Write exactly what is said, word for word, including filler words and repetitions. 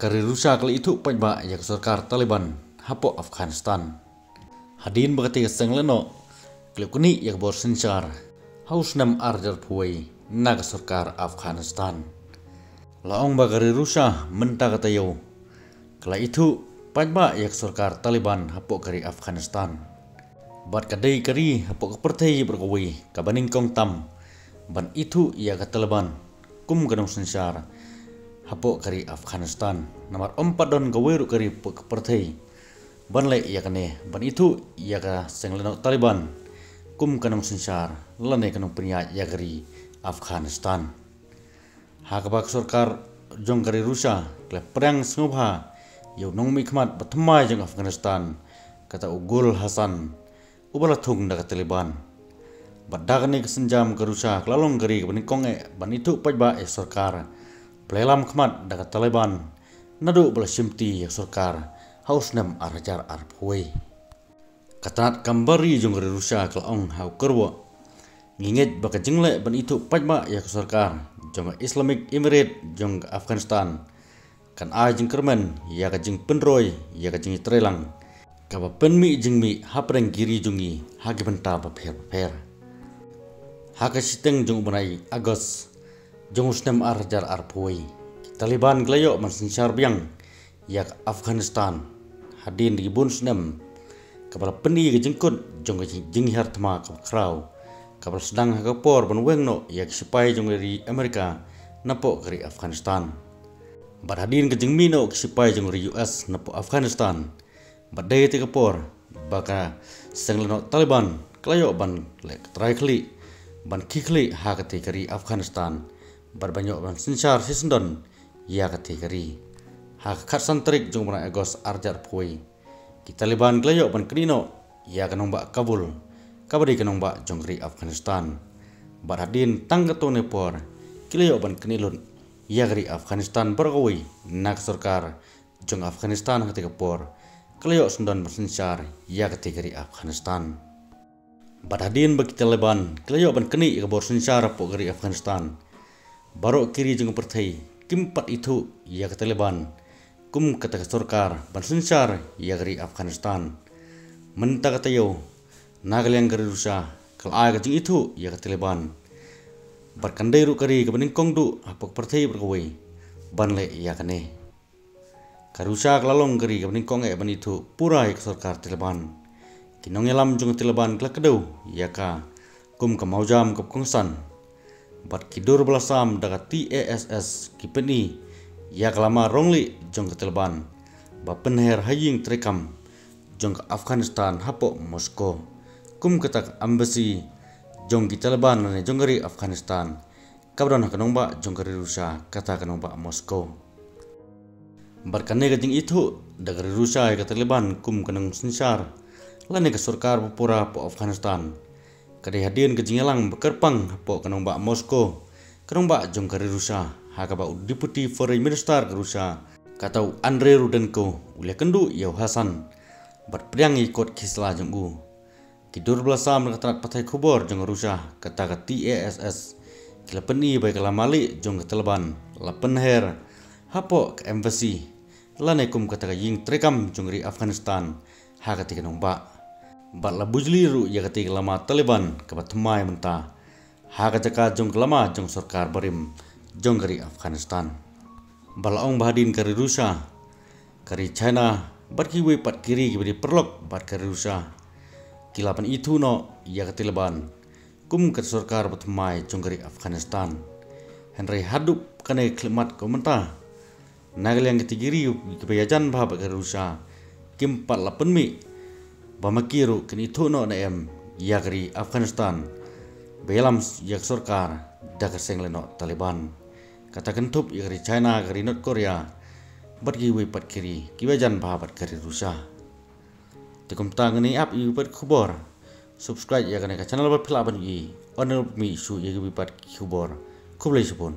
Ka ri Russia ka la ithuh paidbah ïa ka sorkar Taliban hapoh Afghanistan. Hadien ba katei ka seng lehnoh ka la knieh ïa ka bor synshar ha u snem ar hajar arphew wei na ka sorkar Afghanistan. La ong ba ka ri Russia mynta ka taïew ka la ithuh paidbah ïa ka sorkar Taliban hapoh ka ri Afghanistan. Bad ka dei ka ri hapoh ka pyrthei baroh kawei kaba nyngkong tam ban ithuh ïa ka Taliban kum ka nongsynshar hapoh ka ri Afghanistan. Namar ym pat don kawei ruh ka ri hapoh ka pyrthei ban leh ïa kane, ban ithuh ïa ka seng lehnoh Taliban kum ka nongsynshar lane ka nongpynïaid ïa ka ri Afghanistan. Ha kaba ka sorkar jong ka ri Russia ka la pdiang sngewbha ïa u nongmihkhmat ba thymmai jong Afghanistan, kata u Gul Hassan, uba la thung da ka Taliban. Bad da kane ka sienjam ka Russia ka la long ka ri kaba nyngkong eh ban ithuh paidbah ïa ka sorkar ba la ïalam khmat da ka Taliban naduh ba la shimti ïa ka sorkar ha u snem ar hajar arphew wei. Ka tnat kam bar ri jong ka ri Russia ka la ong ha u kyrwoh: Ngi ngeit ba ka jingleh ban ithuh paidbah ïa ka sorkar jong ka Islamic Emirate jong ka Afghanistan kan ai jingkyrmen ïa ka jingpynroi ïa ka jingïatreilang kaba pynmih jingmih hapdeng ki ri jong ngi ha ki bynta bapher bapher. Ha ka shiteng jong u bnai August jong u snem ar hajar arphew wei, ki Taliban ki la ïoh ban synshar biang ïa ka Afghanistan hadien ki bun snem, kaba la pyni ka jingkut jong ka jing-, jinghiar thma kaba khraw kaba la sdang ha ka por ban weng noh ïa ki sipai jong ka ri Amerika napoh ka ri Afghanistan. Bad hadien ka jingmih noh ki sipai jong ka ri U S napoh Afghanistan, bad dei te ka por ba ka seng lehnoh Taliban ka la ïoh ban leh ka trai khlieh ban khie khlieh ha katei ka ri Afghanistan, bad ban ïoh ban synshar shisyndon ïa katei ka ri. Ha ka khatsan tarik jong u bnai August ar hajar arphew wei, ki Taliban ki la ïoh ban knieh noh ïa ka nongbah Kabul, kaba dei ka nongbah jong ka ri Afghanistan. Bad hadien tang katto katne por ki la ïoh ban knieh lut ïa ka ri Afghanistan baroh kawei na ka sorkar jong Afghanistan ha katei ka por ka la ïoh syndon ban synshar ïa katei ka ri Afghanistan. Bad hadien ba ki Taliban ki la ïoh ban knieh ïa ka bor synshar hapoh ka ri Afghanistan, baroh ki ri jong ka pyrthei kim pat ithuh ïa ka Taliban kum kata ka sorkar ban synshar ïa ka ri Afghanistan. Mynta ka taïew, na ka liang ka ri Russia ka la ai ka jingithuh ïa ka Taliban. Bad kan dei ruh ka ri kaba nyngkong duh hapoh ka pyrthei baroh kawei ban leh ïa kane. Ka Russia ka la long ka ri kaba nyngkong eh ban ithuh pura ïa ka sorkar Taliban. Ki nongïalam jong ka Taliban ki la kdew ïa ka kum ka mawjam kaba kongsan. Bad ki dur ba la sam da ka T A S S ki pyni ïa ka lama rong lieh jong ka Taliban ba pynher ha ïing treikam jong ka Afghanistan hapoh Moscow, kum kata ka embassy jong ki Taliban lane jong ka ri Afghanistan, kaba don ha ka nongbah jong ka ri Russia, kata ka nongbah Moscow. Bad kane ka jingithuh da ka ri Russia ïa ka Taliban kum ka nongsynshar lane ka sorkar bapura hapoh Afghanistan ka dei hadien ka jingïalang ba kyrpang hapoh ka nongbah Moscow, ka nongbah jong ka ri Russia, ha kaba u Deputy Foreign Minister ka Russia, kata u Andrei Rudenko, u la ïakynduh ïa u Hassan bad pdiang ïa ki kot ki sla jong u. Ki dur ba la sam na ka tnat pathai khubor jong ka Russia, kata ka T A S S, ki la pyni ba ïa ka lama lieh jong ka Taliban la pynher hapoh ka embassy lane kum kata ka ïing treikam jong ka ri Afghanistan ha katei ka nongbah. Bad la bujli ruh ïa katei ka lama Taliban kaba thymmai mynta ha ka jaka jong ka lama jong sorkar barim jong ka ri Afghanistan. Bad la ong ba hadien ka ri Russia, ka ri China bad kiwei pat ki ri kiba dei paralok bad ka ri Russia ki la pynithuh noh ïa ka Taliban kum ka sorkar ba thymmai jong ka ri Afghanistan. Hynrei haduh kane ka khyllipmat ka mynta, na ka liang kitei ki ri kiba ïajan bha bad ka ri Russia kim pat la pynmih ba ma ki ruh kin ithuh noh ne em ïa ka ri Afghanistan ba ïalam ïa ka sorkar da ka seng lehnoh Taliban. Kata kynthup ïa ka ri China, ka ri North Korea bad kiwei pat ki ri kiba ïajan bha bad ka ri Russia. Te kumta ngin ïa ap ïa kiwei pat ki khubor. Subscribe ïa kane ka channel ba phi lah ban ïohi, un ym mih shuh ïa kiwei pat ki khubor. Khublei shibun.